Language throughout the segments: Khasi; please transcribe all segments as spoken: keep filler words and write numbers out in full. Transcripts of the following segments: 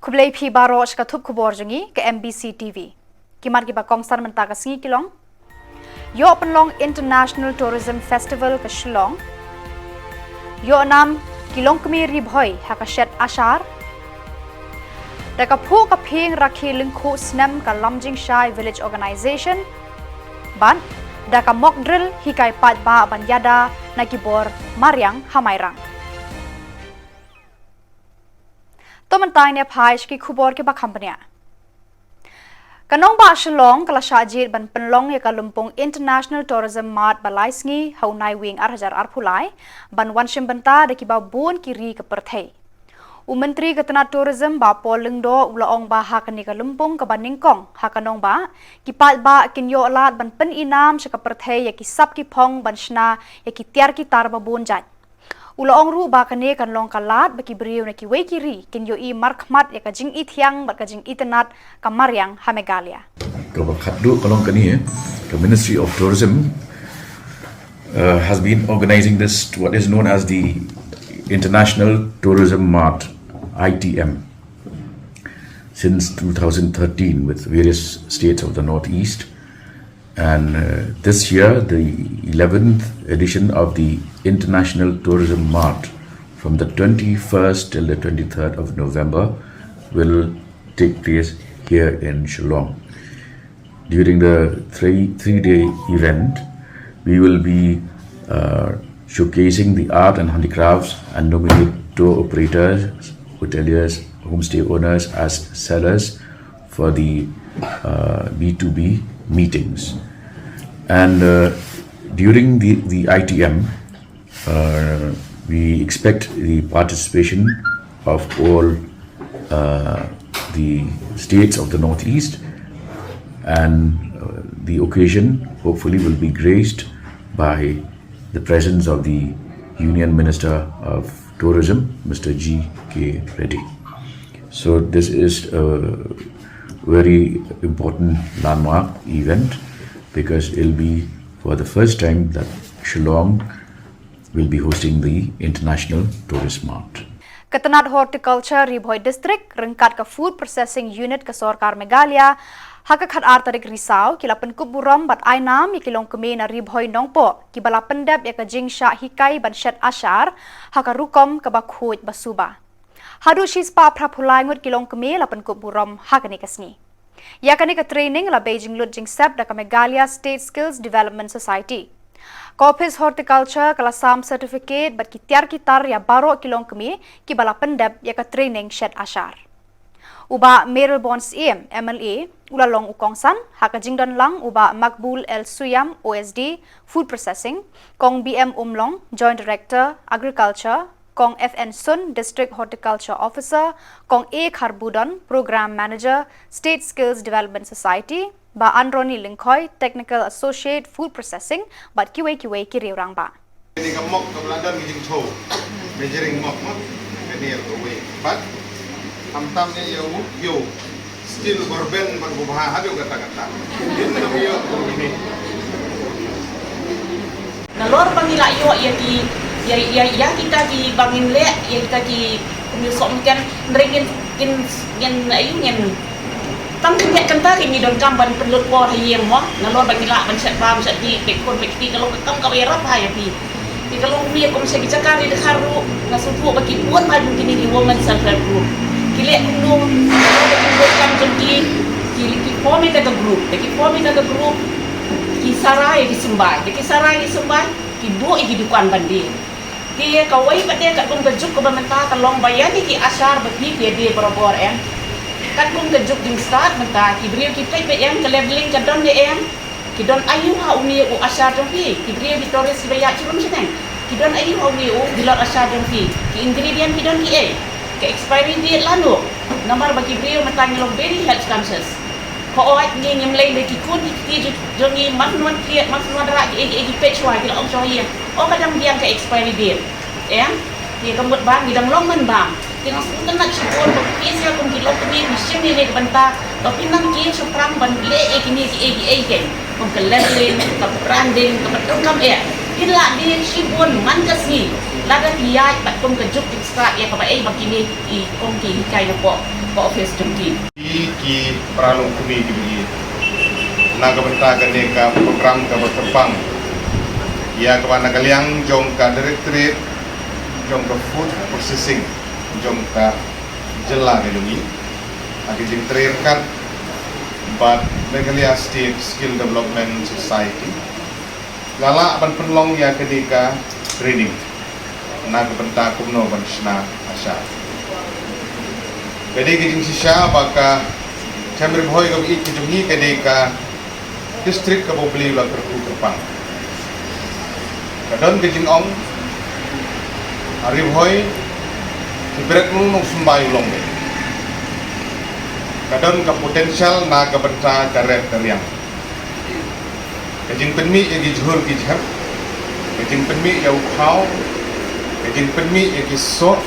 Khublei phi baroh sha ka thup khubor jong ngi ka M B C T V. Ki mat kiba kongsan mynta ka sngi ki long: Ïoh pynlong International Tourism Festival ka Shillong. Ïoh nam ki longkmie Ri Bhoi ha ka shet Ashar. Da ka phuh ka phieng rakhe lyngkhuh snem ka Lumjingshai Village Organisation. Bad da ka mock drill hikai paidbah ban ïada na ki bor mariang ha Mairang. To mynta ngin ïa phai sha ki khubor kiba kham bniah. Ka nongbah Shillong ka la shah jied ban pynlong ïa ka lympung International Tourism Mart ba lai sngi ha u Naiwieng ar hajar arphew lai, ban wan shim bynta da kiba bun ki ri ka pyrthei. U Myntri ka tnat Tourism Bah Paul Lyngdoh u la ong ba ha kane ka lympung kaba nyngkong ha ka nongbah, ki paidbah kin ïoh lad ban pynïnam sha ka pyrthei ïa ki sap ki phong ban shna ïa ki tiar ki tar ba bun jait. U la ong ruh ba kane kan long ka lad ba ki briew na kiwei ki ri kin ïohi markhmat ïa ka jingitynnad bad ka jingitynnad ka mariang ha Meghalaya. Kaba khatduh ka long kane, eh, the Ministry of Tourism uh, has been organizing this, what is known as the International Tourism Mart, I T M, since two thousand thirteen with various states of the Northeast. And uh, this year, the eleventh edition of the International Tourism Mart, from the twenty-first till the twenty-third of November, will take place here in Shillong. During the three, three-day event, we will be uh, showcasing the art and handicrafts and nominate tour operators, hoteliers, homestay owners as sellers for the uh, B two B meetings. And uh, during the, the I T M, uh, we expect the participation of all uh, the states of the Northeast, and uh, the occasion hopefully will be graced by the presence of the Union Minister of Tourism, Mister G K Reddy. So this is a very important landmark event because it'll be for the first time that Shillong will be hosting the International Tourist Mart. Ka tnat Horticulture Ri Bhoi District ryngkat ka Food Processing Unit ka Sorkar Meghalaya, ha ka khatar tarik Risaw ki la pynkup burom bad ai nam ïa ki longkmie na Ri Bhoi Nongpoh kiba la pyndep ïa ka jingshah hikai ban shet ashar ha ka rukom kaba khuid ba suba. Haduh shispah phra phew lai ngut ki longkmie la pynkup burom ha kane ka sngi. Ïa kane ka training la bei jinglut jingsep da ka Meghalaya State Skills Development Society. Ka Office Horticulture ka la sam certificate bad ki tiar ki tar ïa baroh ki longkmie kiba la pyndep ïa ka training shet ashar. U Bah Mayralborn Syiem, M L A, u la long u kongsan, ha ka jingdon lang u Bah Makbul L Syiem, O S D, Food Processing, Kong B M Umlong, Joint Director, Agriculture, Kong F N Sun, District Horticulture Officer, Kong A Kharbudon, Program Manager, State Skills Development Society, Bah Anroni Lyngkhoi, Technical Associate, Food Processing, bad kiwei kiwei ki riew rangbah. Kane ka mok kaba la don ka jingthoh, measuring mok, mo, kane ka wei. Bad khamtam ne ïa u, ïa u. Still bor ben bad bor bha haduh katta katta. Kin ym ïoh kum kine. Nalor ba ngi la ïoh ïa ki, ïa, ïa, ïa kita kiba ngin leh, ïa kita ki, kum ïa soh mungkin, hynrei ngin, ngin, ngin, aïu ngin. Tang kynja kynta ki ngi donkam ban pynlut por ha ïing mo. Nalor ba ngi lah ban shet bam shet dih, peit khun peit kti, ka long ka kam kaba ïarap bha ïa phi. Te ka long kumne, kum sha ki jaka ri dkhar ruh, nga sngewthuh ba ki bun bha jong kine ki women self help group. Ki leh kumno, ki leh kumno kam jong ki, ki, ki form ïa kata ka group, te ki form ïa kata ka group, ki sara ïa ki symbai, te ki sara ïa ki symbai, ki buh ïa ki dukan ban die. Te kawei pat de katkum ka juk kaba mynta ka long ba ïa kine ki ashar ba phi phi die barabor em. Katkum ka juk jingstad mynta, ki briew ki peit ba em ka leveling ka don ne em. Ki don aïu ha une u ashar jong phi, ki briew ki tourist kiba ïaid sha rum sha neng. Ki don aïu ha une u bilor ashar jong phi, ki ingredient ki don kiei, ka expiry date lano. Namar ba ki briew mynta ngi long very health conscious. Hooid ngi ngim lei lei ki khun ki kti jong ngi, mar shu wan thied, mar shu wan rah kiei kiei ki peit shuwa ki la ong shuwa ïa. O ka dang biang ka expiry date. Em, te ka mut ba ngi dang long man bam. Te nga sngewtynnat shibun ba phi sha kum ki longkmie phi shim ïa kane ka bynta ba phin nang kiew shaphrang ban leh ïa kine kiei kiei keiñ. Kum ka labeling, ka branding, kaba donkam eh. Phin lah die shibun man ka sngi lada phi ïaid bad kum ka juk jingstad ïa kaba ei ba kine ki kum ki hikai napoh. Office duty. Ki, ki para longkmie ki bri. Na ka bynta kane ka program kaba kyrpang, ïa kaba na ka liang jong ka Directorate jong ka Food Processing jong ka jylla ka jong ngi, ha ka jingtrei ryngkat bad Meghalaya State Skill Development Society, nga lah ban pynlong ïa kane ka training na ka bynta kumno ban shna ashar. Ka dei ka jingshisha ba ka Them Ri Bhoi kaba ïeit ka jong ngi ka dei ka district kaba U Blei u la kyrkhu kyrpang. Ka don ka jingong, ha Ri Bhoi, ki bret u nongsymbai u long. Ka don ka potential na ka bynta ka rep ka riang. Ka jingpynmih ïa ki jhur ki jhep, ka jingpynmih ïa u khaw, ka jingpynmih ïa ki soh,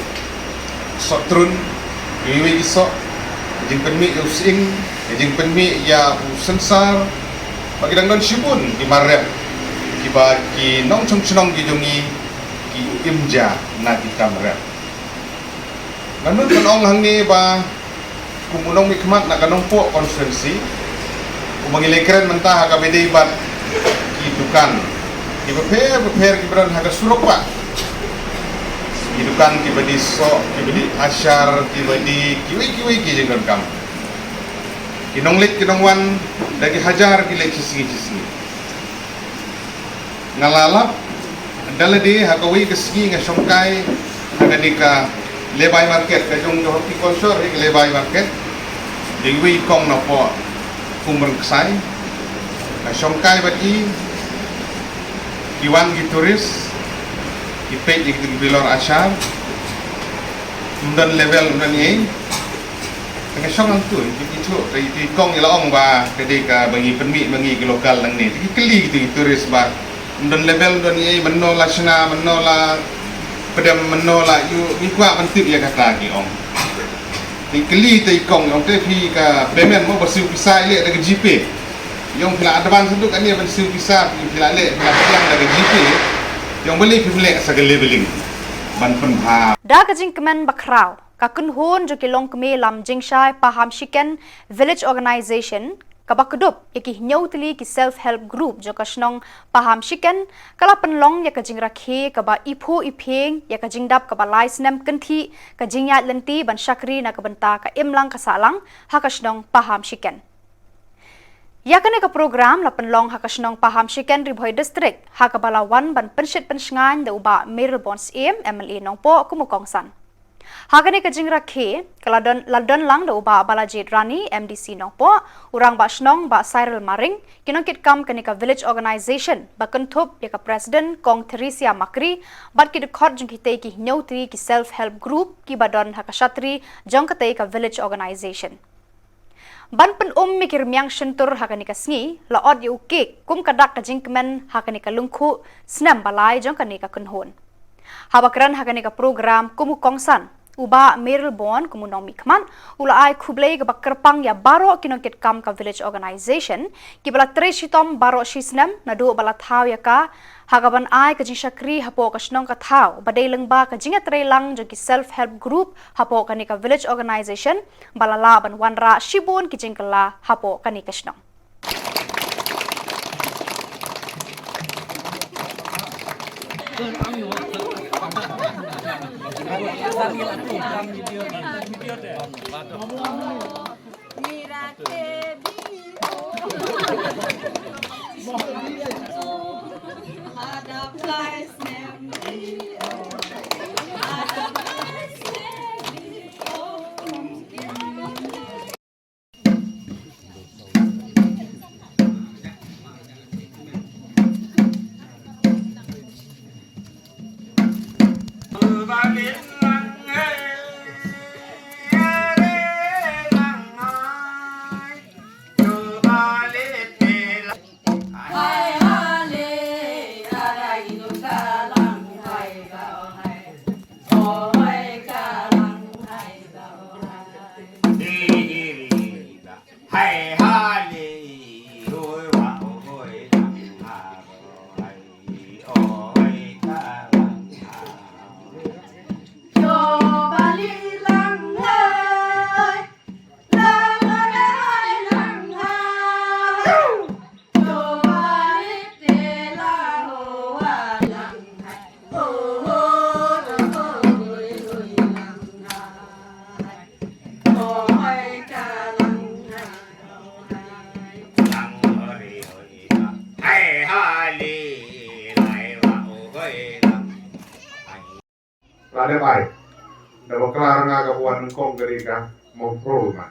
soh trun, iwei i soh, ka jingpynmih ïa u sying, ka jingpynmih ïa u synsar, bad ki dang don shibun ki mar rep kiba ki nongshong shnong ki jong ngi ki im ja na ki kam rep. Ngan nud ban ong hangne ba kum u nongmihkhmat na ka Nongpoh constituency, kumba ngi leh kren mynta ha kaba ïadei bad ki dukan kiba pher bapher kiba don ha ka surok bah. Ki dukan kiba die soh, kiba die ashar, kiba die kiwei kiwei ki jingdonkam. Ki nongleit ki nongwan da ki hajar ki leit shisngi shisngi. Nga la lap da lade ha kawei ka sngi nga shongkai ha kane ka Lebai Market, ka jong ka horticulture, ka Lebai Market. Dei iwei i kong napoh Umrangksai. Nga shongkai bad i, ki wan ki tourist, ki peit ïa ki bilor ashar. Ym don level, ym don ei. Te nga shong hangtu, i, i, i kong i la ong ba ka dei kaba ngi pynmih ma ngi ki local nangne. Te ki kylli kitu ki tourist ba ym don level, ym don ei, mynno la shna, mynno la pdem, mynno la ïoh, ngi kwah ban tip ïa kata, ki ong. Te ki kylli te i kong, i ong te phi ka payment mo ba siew pisa i leh da ka GPay. I ong phi la advance haduh kane ban siew pisa, phi la leh, phi la pdiang da ka GPay. I ong balei phim leh sa ka leveling ban pynbha. Da ka jingkmen bakhraw, ka kynhun jong ki longkmie lam jingshai Pahamshiken Village Organisation, kaba kdup ïa ki hynñiew tylli ki self help group jong ka shnong Pahamshiken, ka la pynlong ïa ka jingrakhe kaba iphuh iphieng ïa ka jingdap kaba lai snem kynthih ka jingïaid lynti ban shakri na ka bynta ka imlang ka sahlang ha ka shnong Pahamshiken. Ïa kane ka program la pynlong ha ka shnong Pahamshiken, Ri Bhoi District, ha kaba la wan ban pynshit pynshngaiñ da u Bah Mayralborn Syiem, MLA Nongpoh, kum u kongsan. Ha kane ka jingrakhe, ka la don, la don lang da u Bah Balajied Rani, MDC Nongpoh, u Rangbah Shnong Bah Cyril Maring, ki nongkitkam kane ka Village Organisation, ba kynthup ïa ka President Kong Theresia Makri, bad ki dkhot jong kitei ki hynñiew tylli ki self help group kiba don ha ka shatri jong katei ka Village Organisation. Ban pynum ïa ki rmiang shyntur ha kane ka sngi, la ot ïa u cake kum ka dak ka jingkmen ha kane ka lyngkhuh snem ba lai jong kane ka kynhun. Haba kren ha kane ka program kum u kongsan, u Bah Mayralborn kum u nongmihkhmat, u la ai khublei kaba kyrpang ïa baroh ki nongkitkam ka Village Organisation, kiba la trei shitom baroh shi snem naduh ba la thaw ïa ka, ha kaban ai ka jingshakri hapoh ka shnong ka thaw, ba dei lyngba ka jingïatreilang jong ki self help group hapoh kane ka Village Organisation, ba la lah ban wanrah shibun ki jingkylla hapoh kane ka shnong. Ai. Da ba klar nga ka wan kong ka dei ka Mawpro ma.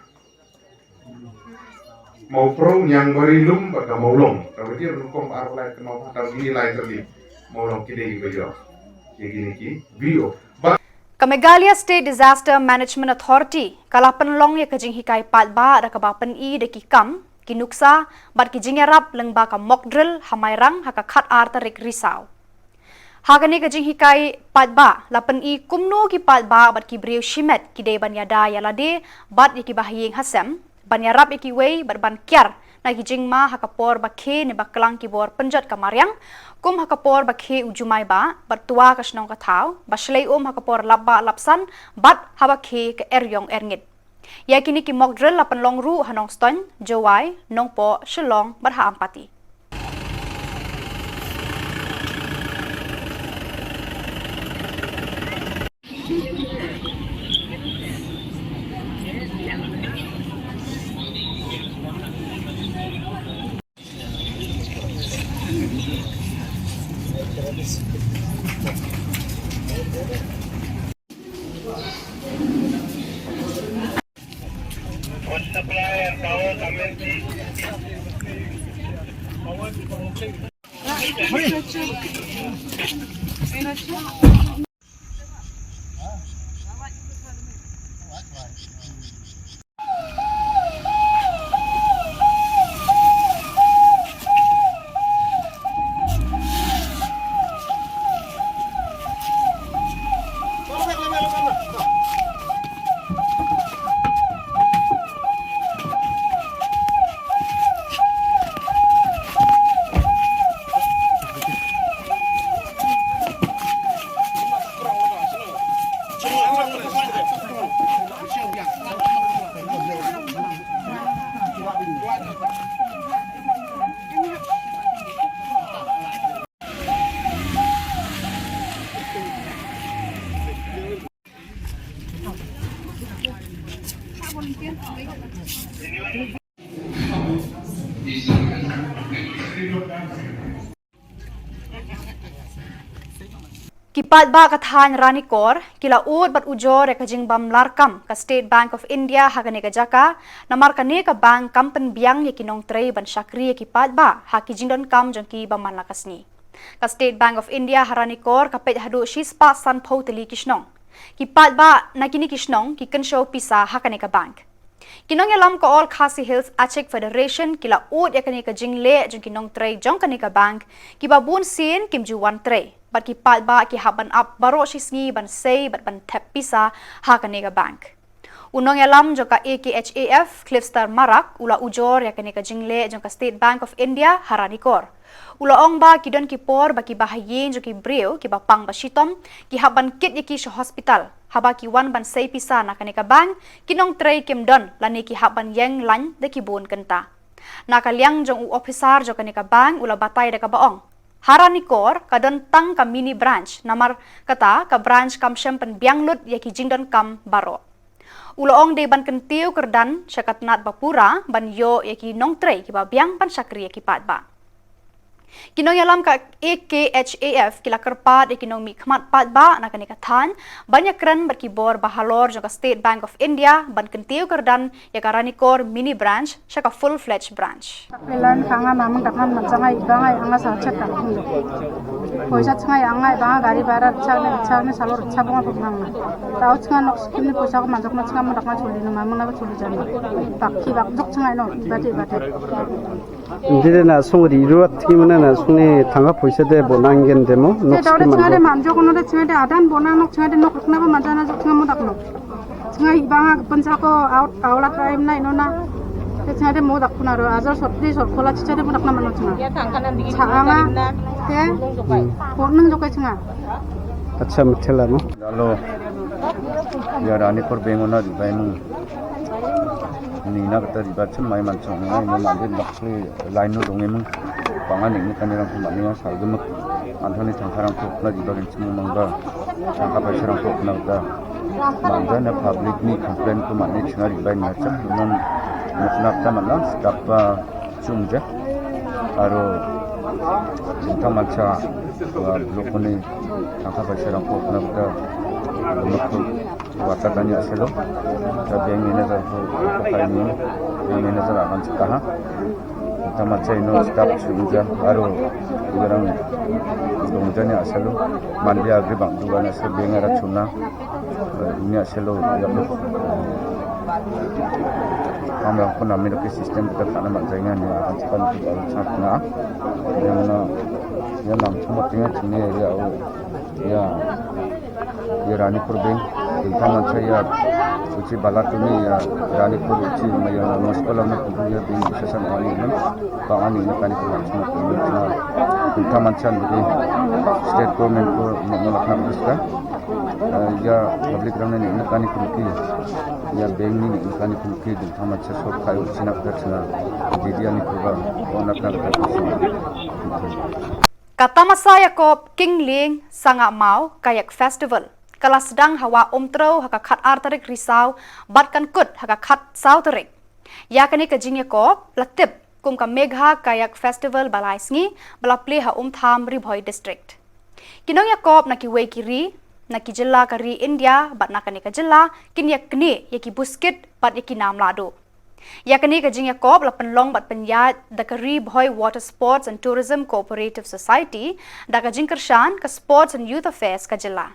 Mawpro, Niangbari Lum bad ka Mawlong. Ka ba dei kong ar lai ka Maw, ta ngi lai ka dei Mawlong ki dei ba yo. Ki dei ki B O. Ba Ka Meghalaya State Disaster Management Authority ka la pynlong ïa ka jinghikai paidbah da kaba pyni da ki kam, ki nuksa bad ki jingïarap lyngba ka mock drill ha Mairang ha ka khat ar tarik Risaw. Ha kane ka jinghikai paidbah la pyni kumno ki paidbah bad ki briew shimet ki dei ban ïada ïa lade bad ïa kiba ha ïing ha sem, ban ïarap ïa kiwei bad ban kiar na ki jingma ha ka por ba khie ne ba klang ki bor pynjot ka mariang, kum ha ka por ba khie u jumai ba bad twa ka shnong ka thaw, ba shlei um ha ka por lap ba lap san bad haba khie ka er ïong er ngit. Ïa kine ki mock drill la pynlong ruh ha Nongstoiñ, Jowai, Nongpoh, Shillong bad ha Ampati. Ki paidbah ka thaiñ Ranikor ki la ud bad ujor ïa ka jingbam larkam ka State Bank of India ha kane ka jaka, namar kane ka bank kam pynbiang ïa ki nongtrei ban shakri ïa ki paidbah ha ki jingdonkam jong ki ba man la ka sngi. Ka State Bank of India ha Ranikor ka peit haduh shispah sanphew tylli ki shnong. Ki paidbah na kine ki shnong ki kynshew pisa ha kane ka bank. Ki nongïalam ka All Khasi Hills Achik Federation ki la ud ïa kane ka jingleh jong ki nongtrei jong kane ka bank, kiba bun sien kim ju wan trei bad ki paidbah ki hap ban ap baroh shi sngi ban sei bad ban thep pisa ha kane ka bank. U nongïalam jong ka A K H A F, Cliffstar Marak, u la ujor ïa kane ka jingleh jong ka State Bank of India ha Ranikor. U la ong ba ki don ki por ba kiba ha ïing jong ki briew kiba pang ba shitom ki hap ban kit ïa ki sha hospital. Haba ki wan ban sei pisa na kane ka bank, ki nongtrei kim don lane ki hap ban ïeng lain da ki bun kynta. Na ka liang jong u ophisar jong kane ka bank u la batai da kaba ong, ha Ranikor ka don tang ka mini branch, namar kata ka branch kam shym pynbiang lut ïa ki jingdonkam baroh. U la ong dei ban kyntiew kyrdan sha ka tnat ba pura ban ïoh ïa ki nongtrei kiba biang ban shakri ïa ki paidbah. Ki nongïalam ka A K H A F ki la kyrpad ïa ki nongmihkhmat paidbah na kane ka thaiñ ban ïakren bad ki bor ba halor jong ka State Bank of India ban kyntiew kyrdan ïa ka Ranikor mini branch sha ka full fledged branch. Pelan kanga mamang dakman manjang ai bang ai anga sa chat ka khung do. Poisa chngai anga bang gari bara chak ne chak ne salor chak bang bang na. Tau chngai nok skim ne poisa ko manjak ma chngai ma dakma chuli no mamang na chuli jan. Bak ki bak jok chngai no ibate ibate. Ndire na song ri ruat ki mana na song ne thanga poisa de bonang gen demo nok skim manjak. Chngai de manjak no de chngai de adan bonang nok chngai de nok rukna ba manjak na jok chngai mo dak nok. Chngai banga pensa ko aw-, awla try nai nona. Te chngai de mo dak puna ro ajar sot de sot kola chicha de mo dak na mano chngai. Cha anga te ko nang jokai chngai. Acha mithela mo. Dalo. Ya Ranikor bengona di bai mo. Ni na kata di bachem mai man chong ngai mo mande dak le line no dong em. Banga ning ni kani rang ko mani ya sal gemek. Anthony thangkarang ko na di bagi chemo mangga. Thangka paisarang ko na kata. Mangga na public ni complain ko mani chinga di bai na chak non mukna kata mana stapa chungja. Aro chintang mancha blok ko ni thangka paisarang ko na kata. Wata tanya selo. Ka bank manager ko, ko kai ni, bank manager akan sekaha. Tama chai no staff suja baru orang dong tanya selo. Mandia gri bang dua na se bank ara chuna. Ini selo ya. Amra pun amiro ke system kita kana mak jaingan ya akan sepan tu baru chat na. Yang na, yang nam semua tinggal sini ya. Ya. Ya Ranipur bank, tentang macam ya, uci balat ini ya, Ranipur uci maya masalah na kudu ya bank session ani ini, bang ani ini kani kudu cuma kudu cuma, tentang macam ini state government ko nak nak nak terus kan, ya public ramai ini ini kani kudu ki, ya bank ini ini kani kudu ki, tentang macam so kayu cina kerja cina, jadi ani kudu nak nak nak terus. Ka tamasa ïakob Kingleng Sangah Maw Kayak Festival ka la sdang ha Wah Umtrew ha ka khatar tarik Risaw bad kan kut ha ka khatsaw tarik. Ïa kane ka jingïakob la tip kum ka Megha Kayak Festival ba lai sngi ba la plie ha Umtham, Ri Bhoi District. Ki nongïakob na kiwei ki ri, na ki jylla ka ri India bad na kane ka jylla kin ïaknieh ïa ki buskit bad ïa ki nam lahduh. Ïa kane ka jingïakob la pynlong bad pynïaid da ka Ri Bhoi Water Sports and Tourism Cooperative Society da ka jingkyrshan ka Sports and Youth Affairs ka jylla.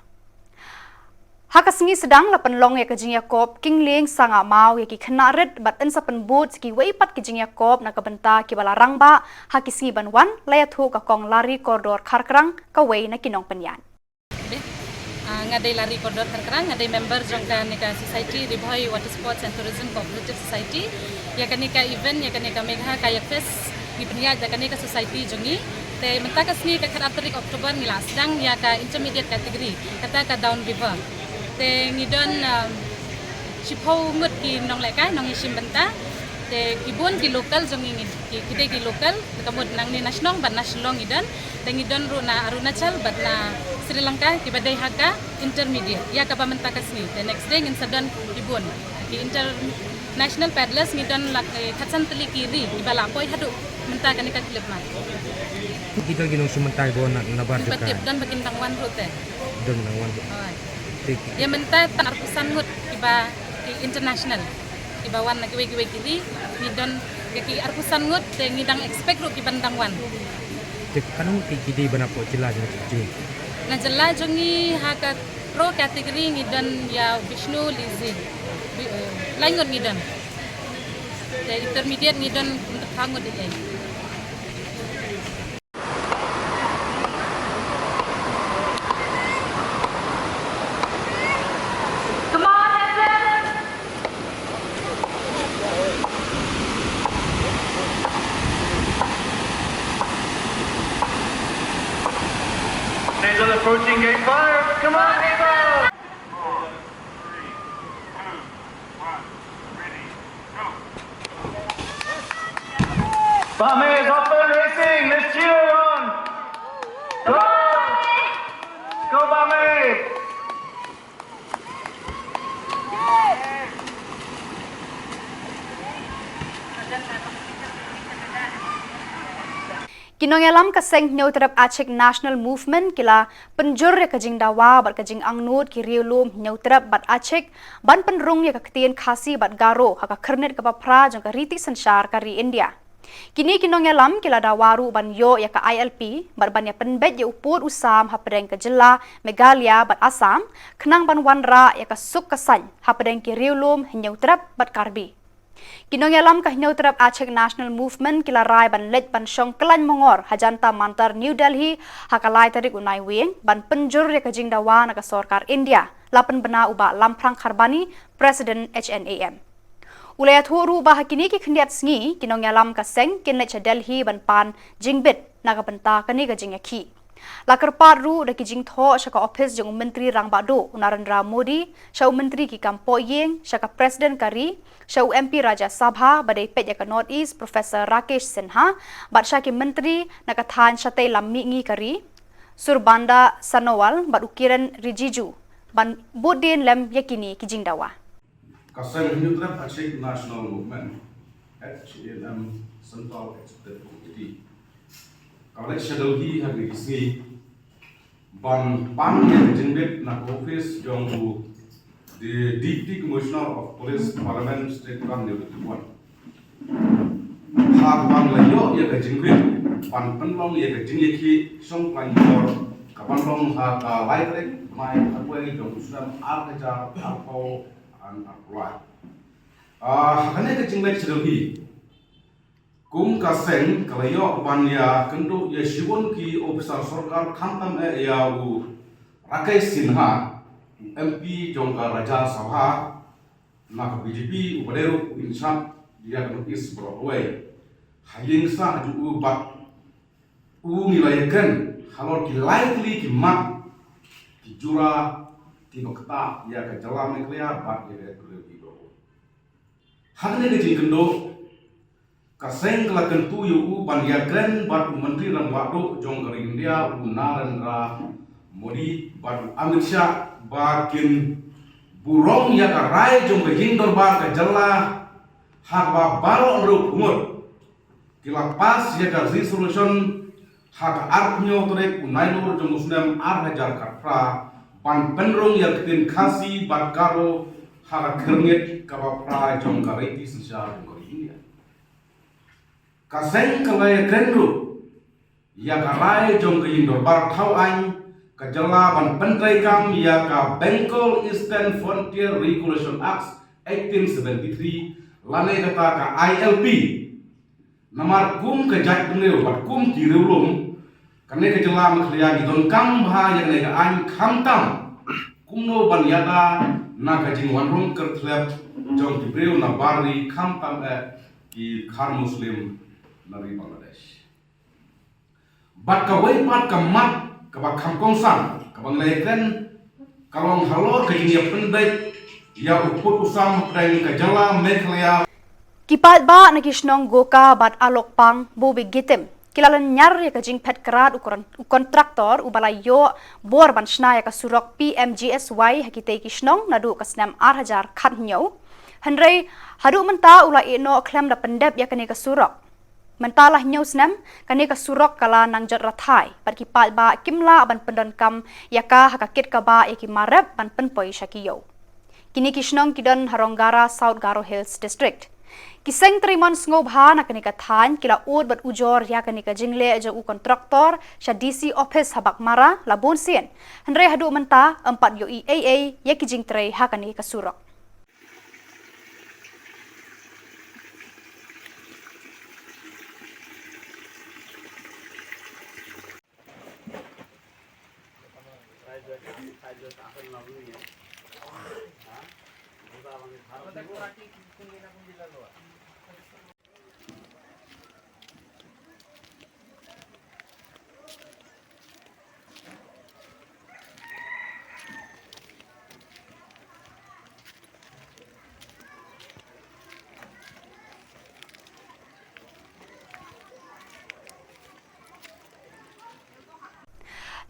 Ha ka sngi sdang la pynlong ïa ka jingïakob Kingleng Sangah Maw ïa ki khynnah rit bad yn sa pynbud sa kiwei pat ki jingïakob na ka bynta kiba la rangbah ha ki sngi ban wan, la ïathuh ka Kong Larry Kordor Kharkrang, kawei na ki nongpynïaid. Ah, nga dei Larry Kordor Kharkrang, nga dei member jong kane ka society, Ri Bhoi Water Sports and Tourism Cooperative Society. Ïa kane ka event, ïa kane ka Megha Kayak Fest, ngi pynïaid da kane ka society jong ngi. Te mynta ka sngi ka khatar tarik October ngi la sdang ïa ka intermediate category, kata ka down river. Te ngi don, um, shiphew ngut ki nonglehkai, nongïashim bynta. Te ki bun ki local jong ngi, ki, ki dei ki local, te ka mut nangne na shnong bad na Shillong ngi don. Te ngi don ruh na Arunachal bad na Sri Lanka, kiba dei ha ka intermediate ïa kaba mynta ka sngi. Te next day ngin sa don ki bun ki international paddlers, ngi don la, eh, khatsan tylli ki ri kiba la poi haduh mynta kane ka cliff mart. Ki don ki nongshim bynta kiba wan na, nabar jaka. Ba tip don ba kin dang wan ruh te. Don dang wan ruh. Hooid. Te ki, ïa mynta tang arphew san ngut kiba ki international. Kiba wan na kiwei kiwei ki ri, ngi don ki arphew san ngut, te ngi dang expect ruh kiban dang wan. Te katno ngut ki, ki dei ban ap jylla jong ngi? Na jylla jong ngi ha ka pro category ngi don ïa Vishnu Lizzy. Bi-, eh, lai ngut ngi don. Te intermediate ngi don kum phra ngut ïa. Come on, Hazel! Hazel approaching gate five. Come on, Hazel! Four, three, two, one, ready, go. Bame is off and racing. Let's cheer on. Go! Go, Bame! Ki nongïalam ka seng Hynñiewtrep Achik National Movement ki la pynjur ïa ka jingdawa bad ka jingangnud ki riewlum Hynñiewtrep bad Achik ban pynrung ïa ka ktien Khasi bad Garo ha ka khyrnit kaba phra jong ka riti synshar ka ri India. Kine ki nongïalam ki la dawa ruh ban ïoh ïa ka I L P bad ban ïa pynbeit ïa u pud u sam hapdeng ka jylla Meghalaya bad Assam, khnang ban wanrah ïa ka suk ka saiñ hapdeng ki riewlum Hynñiewtrep bad Karbi. Ki nongïalam ka Hynñiewtrep Achik National Movement ki la rai ban leit ban shong khlaiñ mongor ha Jantar Mantar New Delhi ha ka lai tarik u Naiwieng ban pynjur ïa ka jingdawa na ka sorkar India, la pynbna u Bah Lamphrang Kharbani, President H N A M. U la ïathuh ruh ba ha kine ki khyndiat sngi ki nongïalam ka seng kin leit sha Delhi ban pan jingbit na ka bynta kane ka jingïakhih. La kyrpad ruh da ki jingthoh sha ka ophis jong u Myntri Rangbah Duh u Narendra Modi, sha u Myntri ki kam pohïing, sha ka President ka ri, sha u M P Rajya Sabha ba dei peit ïa ka North East Professor Rakesh Sinha, bad sha ki myntri na ka thaiñ shatei lam mihngi ka ri, Surbanda Sonowal bad u Kiren Rijiju, ban bud dien lem ïa kine ki jingdawa. Ka seng Hynñiewtrep Achik National Movement, H A N M Central Executive Committee, ka leit sha Delhi ha kine ki sngi Ban pan ïa ka jingbit na ka office jong u, the Deputy Commissioner of Police, Parliament, State Trust New Tipuan. Ha kaba la ïoh ïa ka jingbit ban pynlong ïa ka jingïakhih shong klaiñ bor, kaban long ha ka lai tarik bnai khatwei jong u snem ar hajar arphew arphew lai. Ah, ha kane ka jingleit sha Delhi, kum ka seng ka la ïoh ban ïakynduh ïa shibun ki ophisar sorkar, khamtam eh ïa u Rakesh Sinha, u M P jong ka Rajya Sabha na ka B J P, uba dei ruh u in charge ïa ka North East baroh kawei. Ha ïing sah jong u bad u ngi la ïakren halor ki lai tylli ki mat, ki jura kiba ktah ïa ka jylla Meghalaya bad ïa ka ri baroh. Ha kane ka jingkynduh, ka seng ka la kyntu ïa u ban ïakren bad u Myntri Rangbah Duh jong ka ri India, u Narendra Modi, bad u Amit Shah, ba kin burom ïa ka rai jong ka ïing dorbar ka jylla ha kaba baroh ngut ki la pass ïa ka resolution ha ka arphew tarik u Nailur jong u snem ar hajar khatphra ban pynrung ïa ka ktien Khasi bad Garo ha ka khyrnit kaba phra jong ka riti synshar jong ka ri India. Ka seng ka la ïakren ruh ïa ka rai jong ka ïing dorbar thaw aiñ ka jylla ban pyntreikam ïa ka Bengal Eastern Frontier Regulation Act eighteen seventy-three, lane kata ka I L P. Namar kum ka jaitbynriew bad kum ki riewlum, kane ka jylla Meghalaya ngi donkam bha ïa kane ka aiñ, khamtam kumno ban ïada na ka jingwanrung kyrthlep jong ki briew na bar ri, khamtam eh ki Khar Muslim na ri Bangladesh. Bad kawei pat ka mat kaba kham kongsan kaba ngi la ïakren ka long halor ka jingïapynbeit ïa u pud u sam hapdeng ka jylla Meghalaya. Ki paidbah na ki shnong Goka bad Alokpang, Bubi Gitim, ki la lynñiar ïa ka jingphet krad u kontraktor uba la ïoh bor ban shna ïa ka surok P M G S Y ha kitei ki shnong naduh ka snem ar hajar khathynñiew. Hynrei haduh mynta u la ïehnoh khlem da pyndep ïa kane ka surok. Mynta la hynñiew snem kane ka surok ka la nang jot rathai bad ki paidbah kim lah ban pyndonkam ïa ka ha ka kit kaba ïa ki mar rep ban pynpoi sha ki ïew. Kine ki shnong ki don ha Ronggara, South Garo Hills District. Ki seng trei mon sngewbha na kane ka thaiñ ki la ud bad ujor ïa kane ka jingleh jong u kontraktor sha D C office ha Baghmara la bun sien. Hynrei haduh mynta ym pat ïohi ei ei ïa ki jingtrei ha kane ka surok.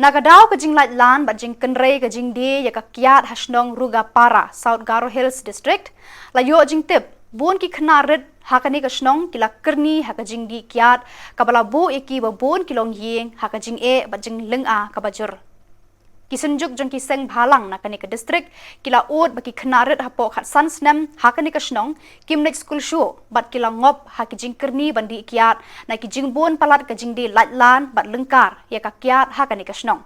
Na ka daw ka jinglait lan bad jingkynrei ka jingdie ïa ka kiad ha shnong Rugapara, South Garo Hills District, la ïoh jingtip bun ki khynnah rit ha kane ka shnong ki la kyrni ha ka jingdie kiad kaba la buh ïa ki ba bun ki longïing ha ka jingeh bad jinglynga kaba jur. Ki synjuk jong ki seng bhalang na kane ka district ki la ud ba ki khynnah rit hapoh khatsan snem ha kane ka shnong kim leit skul shuh bad ki la ngop ha ki jingkyrni ban dih kiad na ki jingbun palat ka jingdie lait lan bad lyngkar ïa ka kiad ha kane ka shnong.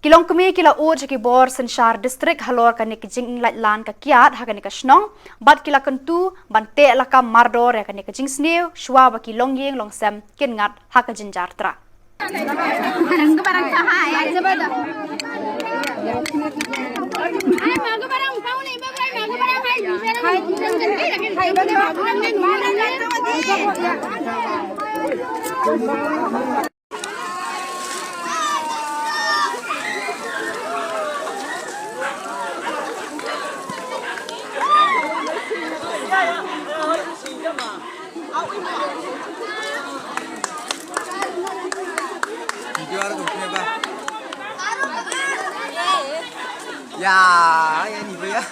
Ki longkmie ki la ud sha ki bor synshar district halor kane ka jinglait lan ka kiad ha kane ka shnong bad ki la kyntu ban teh lakam mardor ïa kane ka jingsniew shuwa ba ki longïing longsem kin ngat ha ka jynjar tra. Video ar ko ne ba. Ya, ya ni ba ya.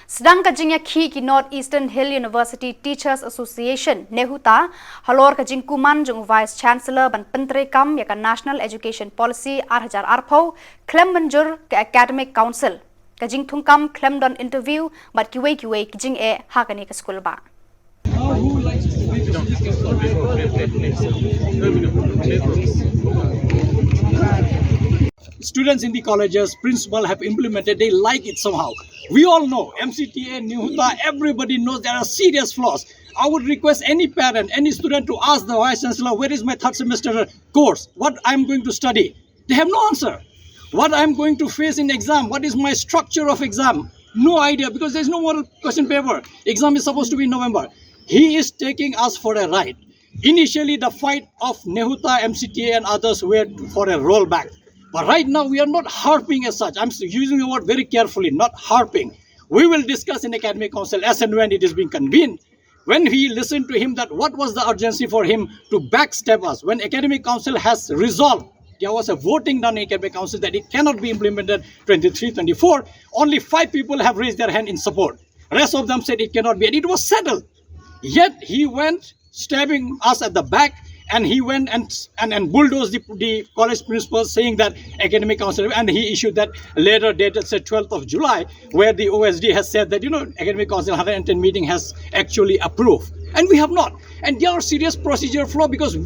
Sdang ka jingïakhih ki North Eastern Hill University Teachers Association, NEHUTA, halor ka jingkuman jong u Vice Chancellor ban pyntreikam ïa ka National Education Policy ar hajar arphew, khlem mynjur ka Academic Council. Ka jingthungkam khlem don interview bad kiwei kiwei ki jingeh ha kane ka skul ba. Students in the colleges, principal have implemented, they like it somehow. We all know M C T A, NEHUTA, everybody knows there are serious flaws. I would request any parent, any student to ask the Vice Chancellor, where is my third semester course? What I'm going to study? They have no answer. What I'm going to face in exam? What is my structure of exam? No idea, because there's no model question paper. Exam is supposed to be in November. He is taking us for a ride. Initially, the fight of NEHUTA, M C T A, and others were for a rollback. But right now, we are not harping as such. I'm using the word very carefully, not harping. We will discuss in Academic Council as and when it is being convened. When he listened to him, that what was the urgency for him to backstab us? When Academic Council has resolved, there was a voting done in Academic Council that it cannot be implemented twenty-three twenty-four. Only five people have raised their hand in support. Rest of them said it cannot be, and it was settled. Yet he went stabbing us at the back, and he went and and, and bulldozed the, the college principal, saying that Academic Council, and he issued that letter dated, say, twelfth of July, where the O S D has said that, you know, Academic Council hundred and ten meeting has actually approved, and we have not. And there are serious procedure flaw because,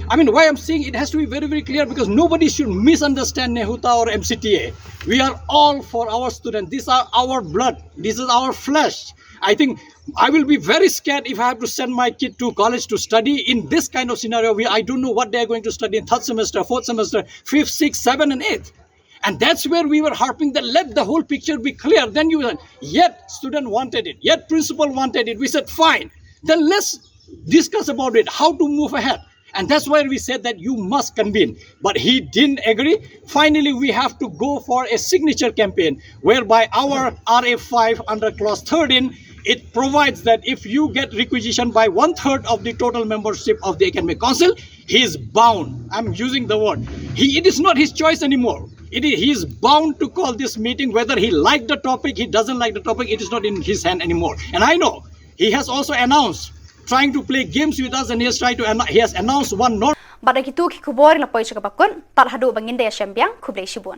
I mean, why I'm saying it has to be very, very clear, because nobody should misunderstand NEHUTA or M C T A. We are all for our students. These are our blood. This is our flesh. I think I will be very scared if I have to send my kid to college to study in this kind of scenario where I don't know what they are going to study in third semester, fourth semester, fifth, sixth, seventh, and eighth. And that's where we were harping that let the whole picture be clear. Then you, yet student wanted it, yet principal wanted it. We said, fine, then let's discuss about it, how to move ahead. And that's why we said that you must convene. But he didn't agree. Finally, we have to go for a signature campaign whereby our R A five under clause thirteen, it provides that if you get requisition by one third of the total membership of the Academic Council, he is bound. I'm using the word. He, it is not his choice anymore. It is, he is bound to call this meeting, whether he liked the topic, he doesn't like the topic, it is not in his hand anymore. And I know he has also announced, trying to play games with us, and he has tried to annou-, he has announced one not. Bad da kitu ki khubor la poi sha kaba kut, tad haduh ba ngin da ïashem biang, khublei shibun.